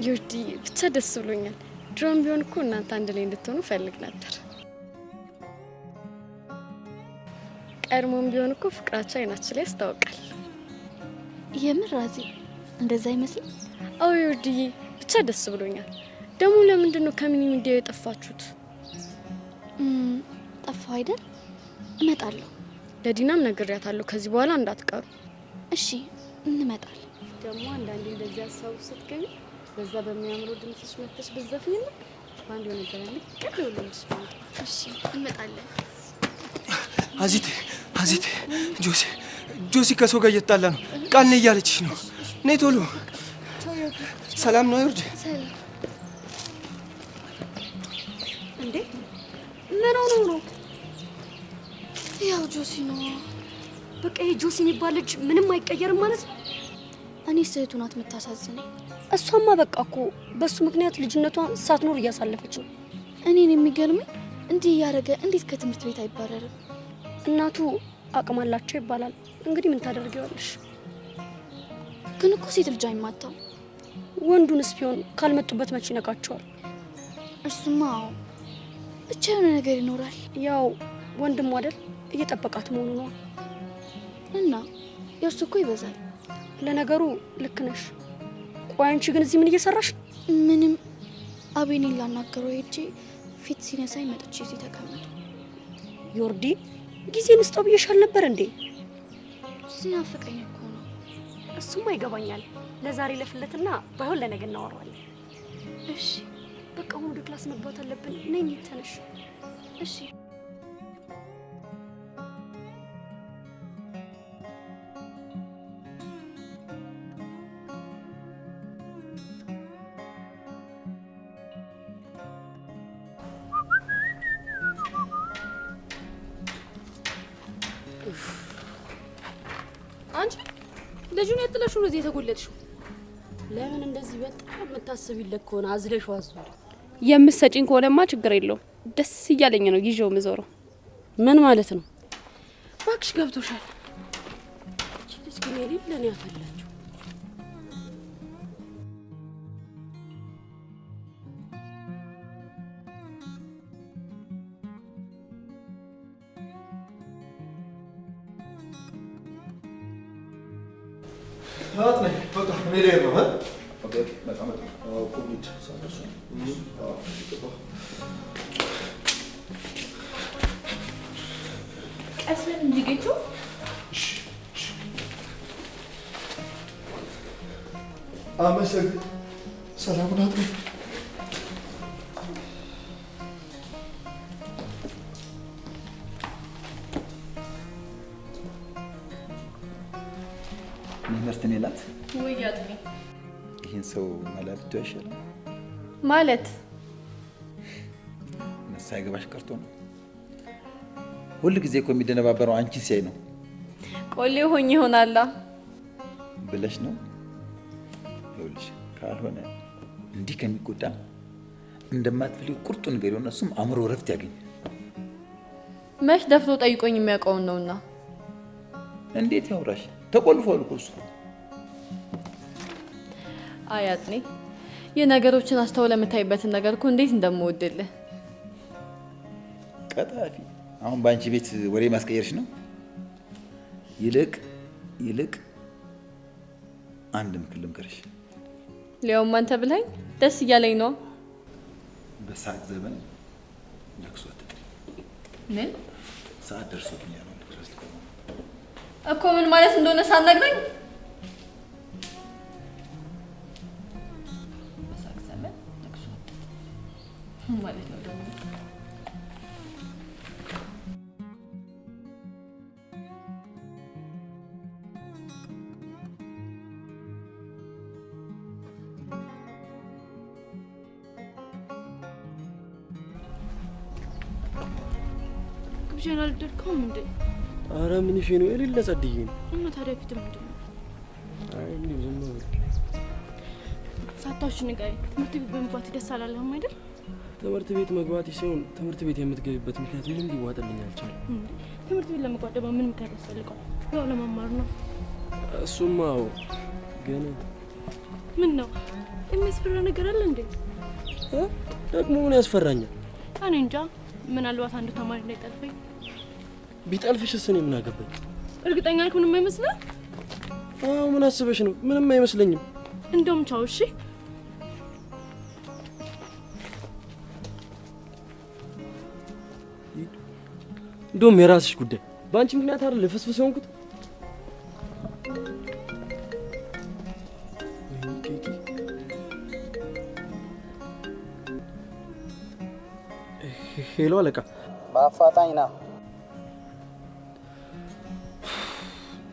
ይወድዬ፣ ብቻ ደስ ብሎኛል። ድሮም ቢሆን እኮ እናንተ አንድ ላይ እንድትሆኑ ፈልግ ነበር። ቀድሞም ቢሆን እኮ ፍቅራቸው አይናችን ላይ ያስታውቃል። የምር አዚ፣ እንደዛ አይመስልም? አዎ ይወድዬ፣ ብቻ ደስ ብሎኛል። ደግሞ ለምንድን ነው ከሚኒ ሚዲያ የጠፋችሁት? ጠፋሁ አይደል? እመጣለሁ። ለዲናም ነግሬያታለሁ፣ ከዚህ በኋላ እንዳትቀሩ። እሺ እንመጣለን። ደግሞ አንዳንዴ እንደዚህ ሀሳቡ ስትገቢ በዛ በሚያምረው ድምፅሽ መጥተሽ ብትዘፍኚልን በአንድ የሆነ ነገር ልቅል ብሎልሽ። እሺ እንመጣለን። አዚቴ አዚቴ፣ ጆሲ ጆሲ ከሰው ጋር እየተጣላ ነው። ቃል ነይ እያለችሽ ነው። ነይ ቶሎ። ሰላም ነው ይርድ? እንዴ ምን ሆኖ ነው? ያው ጆሲ ነው። በቃ ይሄ ጆሲ የሚባል ልጅ ምንም አይቀየርም ማለት ነው። እኔ እህቱ ናት የምታሳዝነኝ። እሷማ በቃ እኮ በሱ ምክንያት ልጅነቷን ሳትኖር እያሳለፈች ነው። እኔን የሚገርመኝ እንዲህ እያደረገ እንዴት ከትምህርት ቤት አይባረርም? እናቱ አቅም አላቸው ይባላል። እንግዲህ ምን ታደርጊዋለሽ? ግን እኮ ሴት ልጅ አይማታም። ወንዱንስ ቢሆን ካልመጡበት መቼ ይነቃቸዋል? እሱማ አዎ፣ ብቻ የሆነ ነገር ይኖራል። ያው ወንድሙ አይደል እየጠበቃት መሆኑ ነው። እና የእሱ እኮ ይበዛል። ለነገሩ ልክ ነሽ። ቆይ አንቺ ግን እዚህ ምን እየሰራሽ ነው? ምንም፣ አቤኔን ላናገረው ሄጄ ፊት ሲነሳኝ መጥቼ እዚህ ተቀመጥኩ። ዮርዲ ጊዜ እንስጠው ብዬሽ አልነበር እንዴ? ሲናፍቀኝ እኮ ነው። እሱማ ይገባኛል። ለዛሬ ለፍለትና ባይሆን ለነገ እናወራዋለን። እሺ በቃ አሁን ወደ class መግባት አለብን። ነይ እንሂድ፣ ተነሽ። እሺ ልጁን የት ጥለሽው ነው እዚህ የተጎለጥሽው? ለምን እንደዚህ በጣም የምታስቢለት ከሆነ አዝለሽው አዙሪ። የምትሰጪኝ ከሆነማ ችግር የለውም። ደስ እያለኝ ነው ይዤው የምዞረው። ምን ማለት ነው? እባክሽ ገብቶሻል። እቺ ልጅ ግን የሌለ ነው ያፈላችው። አጥኔ በቃ እኔ ልሄድ ነው። Okay፣ በጣም ጥሩ። አዎ እኮ እንሂድ። ሳትደርሱ አዎ፣ ይገባ። ቀስ በል እንጂ ጌቱ። አመሰግን። ሰላም ናት። መምህርት እኔ ላት ውይ አጥኔ። ይህን ሰው መላልቱ አይሻልም? ማለት ሳይገባሽ ቀርቶ ነው። ሁል ጊዜ እኮ የሚደነባበረው አንቺን ሲያይ ነው። ቆሌ ሆኜ ይሆናላ ብለሽ ነው። ይኸውልሽ ካልሆነ እንዲህ ከሚጎዳ እንደማትፈልጊው ቁርጡን ንገሪውና እሱም አእምሮ እረፍት ያገኝ። መች ደፍሮ ጠይቆኝ የሚያውቀውን ነውና። እንዴት ያውራሽ? ተቆልፏል እኮ እሱ። አይ አጥኔ፣ የነገሮችን አስተውለ የምታይበትን ነገር እኮ እንዴት እንደምወድልህ። ቀጣፊ። አሁን በአንቺ ቤት ወሬ ማስቀየርሽ ነው። ይልቅ ይልቅ አንድ ምክር ልምከርሽ። ሊያውም አንተ ብለኸኝ ደስ እያለኝ ነው። በሳቅ ዘበን ለቅሶ አትጥሪ። ምን ሰዓት ደርሶብኛል። አሁን ድረስ ልቆም እኮ ምን ማለት እንደሆነ ሳትነግረኝ። በሳቅ ዘመን ለቅሶ አትጥሪ ምን ማለት ነው ደግሞ? ግብዣን አልወደድከውም እንዴ? አረ ምን እሺ ነው፣ የሌለ ጸድዬ ነው። እና ታዲያ ፊት ምንድን ነው? አይ እንዲሁ ዝም ብሎ። ሳታውሽ ንገረኝ። ትምህርት ቤት በመግባት ደስ አላለህም አይደል? ትምህርት ቤት መግባት ሲሆን ትምህርት ቤት የምትገቢበት ምክንያት ምንም ሊዋጥልኝ አልቻለም። እንዴ ትምህርት ቤት ለመግባት ደግሞ ምን ምክንያት ያስፈልገዋል? ያው ለመማር ነው። እሱማ አዎ፣ ግን ምን ነው የሚያስፈራ ነገር አለ እንዴ? ደግሞ ምን ያስፈራኛል? እኔ እንጃ። ምናልባት አንዱ ተማሪ እንዳይጠልፈኝ። ቢጠልፍሽስ እኔ ምን አገባኝ? እርግጠኛ ነህ ምንም አይመስልህም? አዎ ምን አስበሽ ነው? ምንም አይመስለኝም። እንደውም ቻው እሺ። እንደውም የራስሽ ጉዳይ። በአንቺ ምክንያት አይደል ልፍስፍስ የሆንኩት? Hello አለቃ። በአፋጣኝ ና።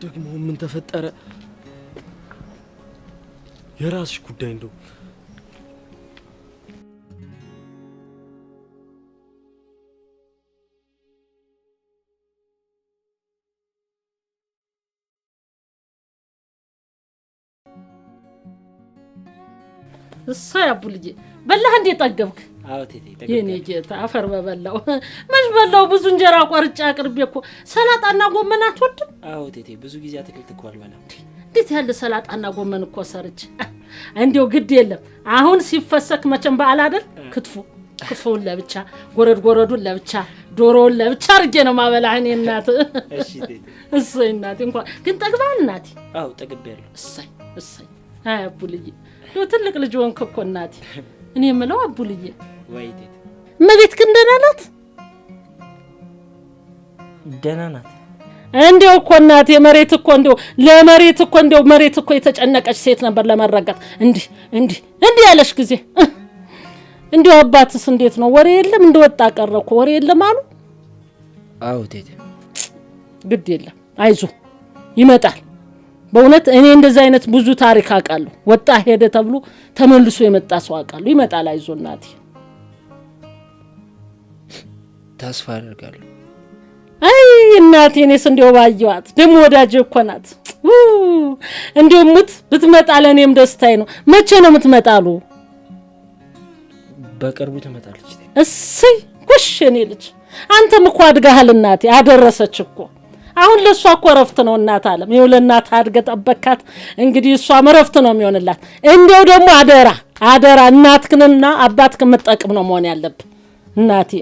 ደግሞ ምን ተፈጠረ? የራስሽ ጉዳይ እንደው። እሰይ አቡ ልጄ፣ በላህ እንዴ ጠገብክ? አዎ ቴቴ። የኔ ጌታ አፈር በበላው። መች በላው? ብዙ እንጀራ ቆርጬ አቅርቤ እኮ። ሰላጣና ጎመን አትወድም? አዎ ቴቴ፣ ብዙ ጊዜ አትክልት እኮ አልበላም። እንዴት ያለ ሰላጣና ጎመን እኮ ሰርቼ። እንዲያው ግድ የለም አሁን ሲፈሰክ መቼም በዓል አይደል? ክትፎ ክትፎውን ለብቻ፣ ጎረድ ጎረዱን ለብቻ፣ ዶሮውን ለብቻ አድርጌ ነው ማበላህ እኔ እናት። እሺ ቴቴ። እሰይ እናቴ፣ እንኳን ግን ጠግበሃል እናቴ? አዎ ጠግቤያለሁ። እሰይ እሰይ። አይ አቡልዬ፣ እንደው ትልቅ ልጅ ሆንክ እኮ እናቴ። እኔ የምለው አቡልዬ፣ ወይ ቴቴ። እመቤት ግን ደህና ናት? ደህና ናት። እንደው እኮ እናቴ መሬት እኮ እንደው ለመሬት እኮ እንደው መሬት እኮ የተጨነቀች ሴት ነበር ለመረገጥ እንዲህ እንዲህ እንዲህ ያለሽ ጊዜ። እንደው አባትስ እንዴት ነው? ወሬ የለም እንደወጣ ቀረ እኮ፣ ወሬ የለም አሉ። አዎ ቴቴ። ግድ የለም አይዞህ ይመጣል። በእውነት እኔ እንደዚህ አይነት ብዙ ታሪክ አውቃለሁ። ወጣ ሄደ ተብሎ ተመልሶ የመጣ ሰው አውቃለሁ። ይመጣል፣ አይዞህ እናቴ። ተስፋ አደርጋለሁ። አይ እናቴ፣ እኔስ እንደው ባየኋት ደግሞ ወዳጄ እኮ ናት። እንዲሁ ሙት ብትመጣ ለእኔም ደስታዬ ነው። መቼ ነው የምትመጣሉ? በቅርቡ ትመጣለች። እሰይ ጎሽ የኔ ልጅ፣ አንተም እኮ አድጋሃል እናቴ። አደረሰች እኮ አሁን ለእሷ እኮ እረፍት ነው እናት አለም። ይኸው ለእናት አድገህ ጠበካት። እንግዲህ እሷም እረፍት ነው የሚሆንላት። እንዲያው ደግሞ አደራ አደራ እናትክንና አባትክን የምትጠቅም ነው መሆን ያለብህ እናቴ።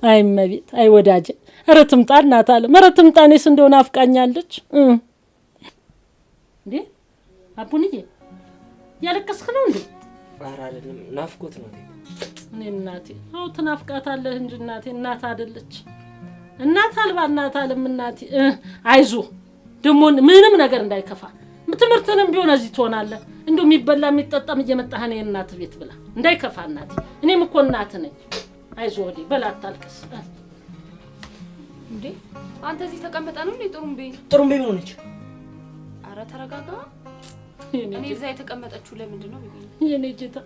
አይ እመቤት፣ አይ ወዳጄ፣ ኧረ ትምጣ እናት አለም፣ ኧረ ትምጣ። እኔስ እንደው ናፍቃኛለች። እንዴ አቡንዬ እያለቀስክ ነው እንዴ? ኧረ አይደለም፣ ናፍቆት ነው። እኔ እናቴ፣ አዎ ትናፍቃታለህ እንጂ እናቴ፣ እናት አይደለች እናት አልባ እናት አለም እናቴ። አይዞህ ደግሞ ምንም ነገር እንዳይከፋ፣ ትምህርትንም ቢሆን እዚህ ትሆናለህ። እንደው የሚበላ የሚጠጣም እየመጣህ እኔ እናት ቤት ብላ እንዳይከፋ እናቴ። እኔም እኮ እናት ነኝ። አይዞህ ወዲህ በላ፣ አታልቅስ። እንዴ አንተ እዚህ ተቀምጠህ ነው እንዴ? ጥሩምቤ ጥሩምቤ ምን ሆነች? አረ ተረጋጋ። እኔ እዛ የተቀመጠችው ለምንድን ነው? የኔ ጌታ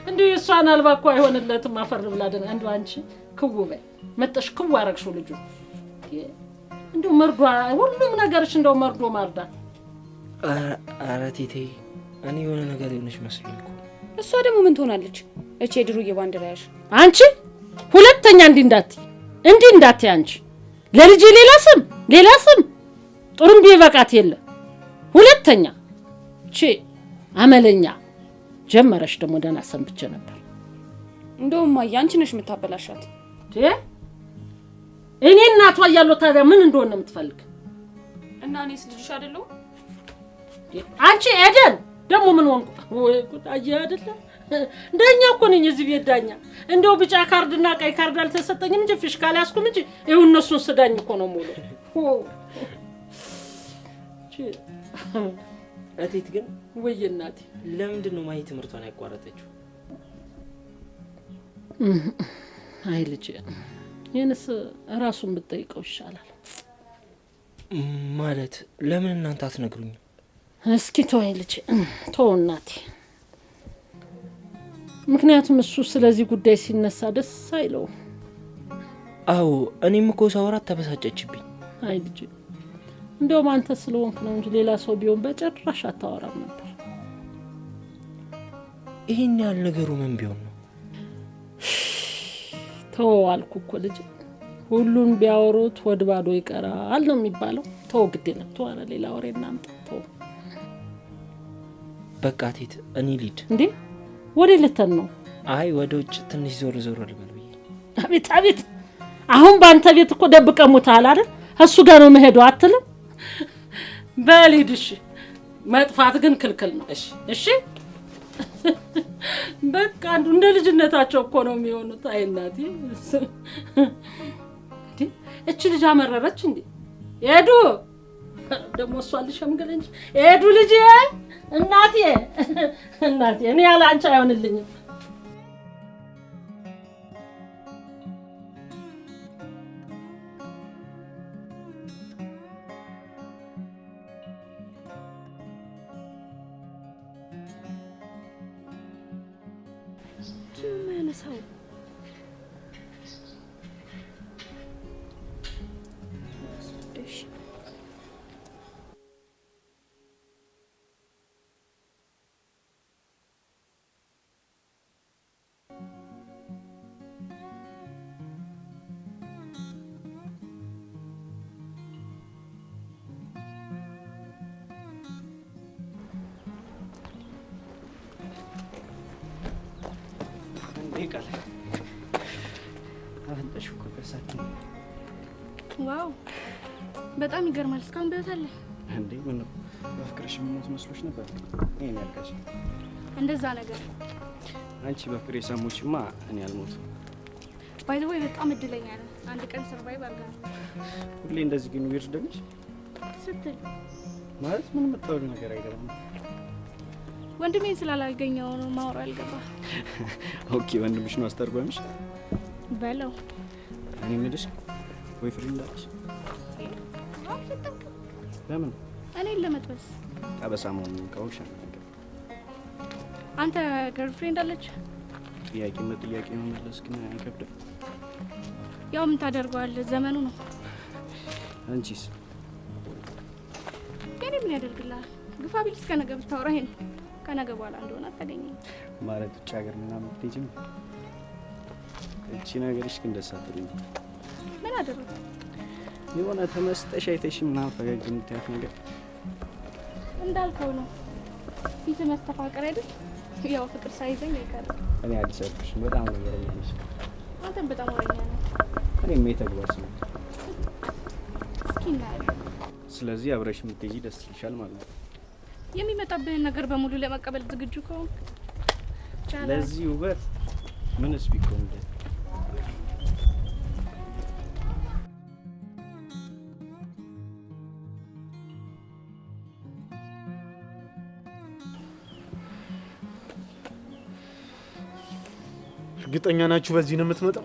እንደው የእሷን አልባ እኮ አይሆንለትም። አፈር ብላ ደህና እንደው አንቺ ክው በይ መጠሽ ክው አደረግሽው ልጁ። እንደው መርዶ ሁሉም ነገርሽ እንደው መርዶ ማርዳት። ኧረ ቴቴ እኔ የሆነ ነገር የሆነች መስሎኝ እኮ። እሷ ደግሞ ምን ትሆናለች? እቺ የድሩዬ ባንዲራ ያሽ አንቺ ሁለተኛ እንዲህ እንዳትይ እንዲህ እንዳትይ። አንቺ ለልጄ ሌላ ስም ሌላ ስም ጥሩምቤ በቃት የለ ሁለተኛ ቺ አመለኛ ጀመረሽ። ደግሞ ደህና ሰንብቼ ነበር። እንደውም እማዬ አንቺ ነሽ የምታበላሻት። እኔ እናቷ እያለሁ ታዲያ ምን እንደሆነ ነው የምትፈልግ? እና እኔስ ልጅሽ አይደለሁም? አንቺ ኤደን ደግሞ ምን ሆንኩ? ወይ ጉድ! አየህ አይደለ ዳኛ እኮ ነኝ እዚህ ቤት ዳኛ። እንደው ቢጫ ካርድና ቀይ ካርድ አልተሰጠኝም እንጂ ፊሽካ አልያዝኩም እንጂ ይኸው እነሱን ስዳኝ እኮ ነው ሙሉ። እቴት ግን ወይ እናቴ፣ ለምንድን ነው ማሂ ትምህርቷን ያቋረጠችው? አይ ልጄ፣ ይህንስ እራሱን ብትጠይቀው ይሻላል። ማለት ለምን እናንተ አትነግሩኝም? እስኪ ተወኝ ልጄ፣ ተወው እናቴ። ምክንያቱም እሱ ስለዚህ ጉዳይ ሲነሳ ደስ አይለውም። አዎ እኔም እኮ ሳወራት ተበሳጨችብኝ። አይ ልጄ፣ እንደውም አንተ ስለሆንክ ነው እንጂ ሌላ ሰው ቢሆን በጭራሽ አታወራም ነበር። ይሄን ያህል ነገሩ ምን ቢሆን ነው? ተወው አልኩህ እኮ ልጄ። ሁሉን ቢያወሩት ሆድ ባዶ ይቀራል ነው የሚባለው። ተወው፣ ግድ የለም ተወው። ኧረ ሌላ ወሬ እናምጣ። ተወው በቃ እቴት፣ እኔ ልሂድ። እንዴ ወዴት ልትሄድ ነው? አይ ወደ ውጭ ትንሽ ዞር ዞር ልበል ብዬ። አቤት አቤት፣ አሁን በአንተ ቤት እኮ ደብቀህ ሞተሃል አይደል? እሱ ጋር ነው የምሄደው አትልም? በል ሂድ። እሺ፣ መጥፋት ግን ክልክል ነው። እሺ በቃ አንዱ እንደ ልጅነታቸው እኮ ነው የሚሆኑት። አይ እናቴ፣ እቺ ልጅ አመረረች እንዴ? ኤዱ ደግሞ እሷ ልሸምግል እንጂ ኤዱ ልጄ፣ እናቴ እናቴ፣ እኔ ያለ አንቺ አይሆንልኝም። የማያነሳው Wow በጣም ይገርማል። እስካሁን በህይወት አለ እንዴ? ምን ነው በፍቅርሽ የምሞት መስሎሽ ነበር? ይሄን ያልካሽ እንደዛ ነገር። አንቺ በፍቅር የሰሙሽማ እኔ አልሞትም። By the way በጣም እድለኛ ነህ። አንድ ቀን survive አድርገሃል። ሁሌ እንደዚህ ግን weird ነሽ ስትል ማለት ምን የምታወሪው ነገር አይገባም። ወንድሜን ስላላገኘው ነው ማውራው ያልገባ። Okay ወንድምሽ ነው አስተርጓሚሽ በለው። እኔ የምልሽ boyfriend አለሽ? ለምን? እኔን ለመጥበስ። ጠበሳ መሆኑን ካወቅሽ አልነገርም። አንተ girlfriend አለች? ጥያቄ በጥያቄ መመለስ ግን አይከብድም? ያው ምን ታደርገዋለህ፣ ዘመኑ ነው። አንቺስ? የኔም ምን ያደርግልሃል? ግፋ ቢል እስከ ነገ ብታወራ ይሄን ከነገ በኋላ እንደሆነ አታገኘኝም። ማለት ውጭ ሀገር ምናምን ብትሄጂም እቺ ነገርሽ ግን ደስ አትለኝም። ምን አደረገ? የሆነ ተመስጠሽ አይተሽ ምናምን ፈገግ የምትያት ነገር እንዳልከው ነው። ፊት መስተፋቀር አይደል? ያው ፍቅር ሳይዘኝ አይቀርም። እኔ አዲስ አልኩሽም፣ በጣም ነገረኛ ነሽ። አንተም በጣም ወሬኛ ነህ። እኔም የተግባር ሰው ነኝ። እስኪ እናያለን። ስለዚህ አብረሽ የምትሄጂ ደስ ይልሻል ማለት ነው። የሚመጣብህን ነገር በሙሉ ለመቀበል ዝግጁ ከሆንክ ይቻላል። ለዚህ ውበት ምንስ ቢቆምለት። እርግጠኛ ናችሁ በዚህ ነው የምትመጣው?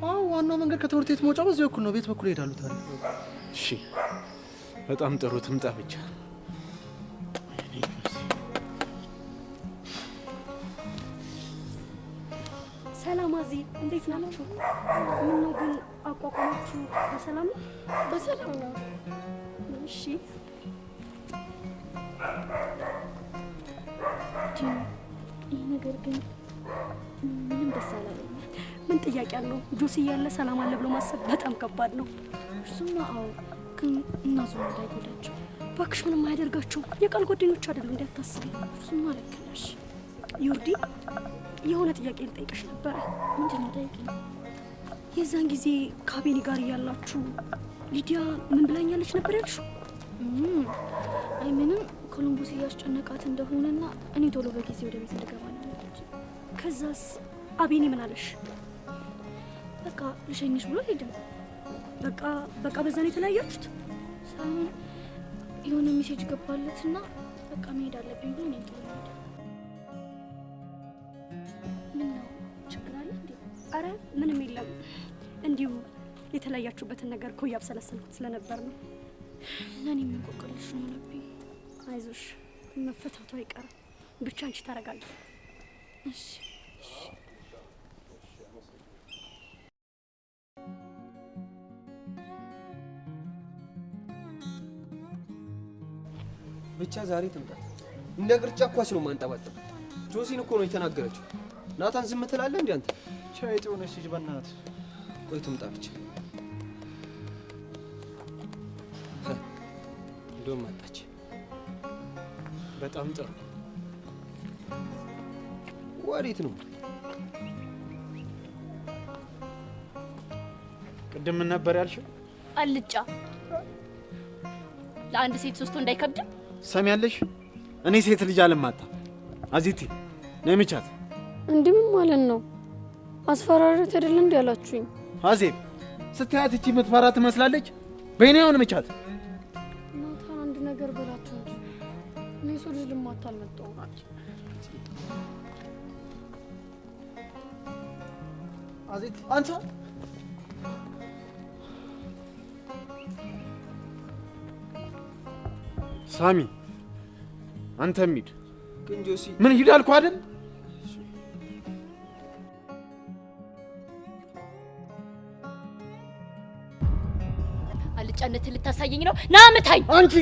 አዎ፣ ዋናው መንገድ ከትምህርት ቤት መውጫ በዚህ በኩል ነው። ቤት በኩል ይሄዳሉ። ታዲያ እሺ፣ በጣም ጥሩ። ትምጣ ብቻ። ሰላም አዚ፣ እንዴት ናችሁ? ምነው ግን አቋቋማችሁ በሰላም ነው? በሰላም ነው። እሺ ይህ ነገር ግን ምንም ደስ አላለኝም። ምን ጥያቄ አለው? ጆሲ እያለ ሰላም አለ ብሎ ማሰብ በጣም ከባድ ነው። እሱማ አዎ፣ ግን እናዙ እንዳይጎዳቸው። እባክሽ ምንም አያደርጋቸውም። የቃል ጓደኞች አይደሉ እንዳታስቢ። እሱማ ልክ ነሽ። ዮርዲ፣ የሆነ ጥያቄ ልጠይቅሽ ነበረ። ምንድን ነው? ጠይቂኝ። የዛን ጊዜ ካቤኒ ጋር እያላችሁ ሊዲያ ምን ብላኛለች ነበር ያልሽው? አይ ምንም፣ ኮሎምቦስ እያስጨነቃት እንደሆነና እኔ ቶሎ በጊዜ ወደ ቤት እንድገባ ነው ያለች። ከዛስ አቤኒ ምን አለሽ? በቃ ልሸኝሽ ብሎ ሄደ። በቃ በቃ በዛ ነው የተለያያችሁት? ሳይሆን የሆነ message ገባለትና በቃ መሄድ አለብኝ ብሎ እኔን ጥሎ ሄደ። ምን ነው ችግር አለ እንዴ? አረ ምንም የለም፣ እንዲሁ የተለያያችሁበትን ነገር እኮ እያብሰለሰልኩት ስለነበር ነው። ለእኔ የምንቆቅልሽ ነው የሆነብኝ። አይዞሽ፣ መፈታቱ አይቀርም። ብቻ አንቺ ተረጋጊ። እሺ። ብቻ ዛሬ ትምጣት። እንደ ቅርጫ ኳስ ነው ማንጠባጠብ። ጆሲን እኮ ነው የተናገረችው። ናታን ዝም ትላለህ እንዴ አንተ? ቻይ የሆነች ልጅ በእናትህ። ቆይ ትምጣ ብቻ። እንደውም መጣች። በጣም ጥሩ። ወዴት ነው? ቅድም ምን ነበር ያልሽው? አልጫ ለአንድ ሴት ሶስቱ እንዳይከብድም። ሰሚያለሽ? እኔ ሴት ልጅ አልማታም። አዚቲ ነይ ምቻት። እንዲህ ምን ማለት ነው? አስፈራረት አይደል እንዴ ያላችሁኝ? አዜብ ስትያት እቺ የምትፈራ ትመስላለች። በይኔ አሁን ምቻት። ናታን አንድ ነገር በላቸው እንጂ እኔ ሰው ልጅ ልማታ አልመጣሁም። አዜት አንተ ሳሚ አንተም ሂድ። ግን ጆሲ ምን ሂድ አልኩህ አይደል? አልጫነትን ልታሳየኝ ነው? ና ምታኝ። አንቺ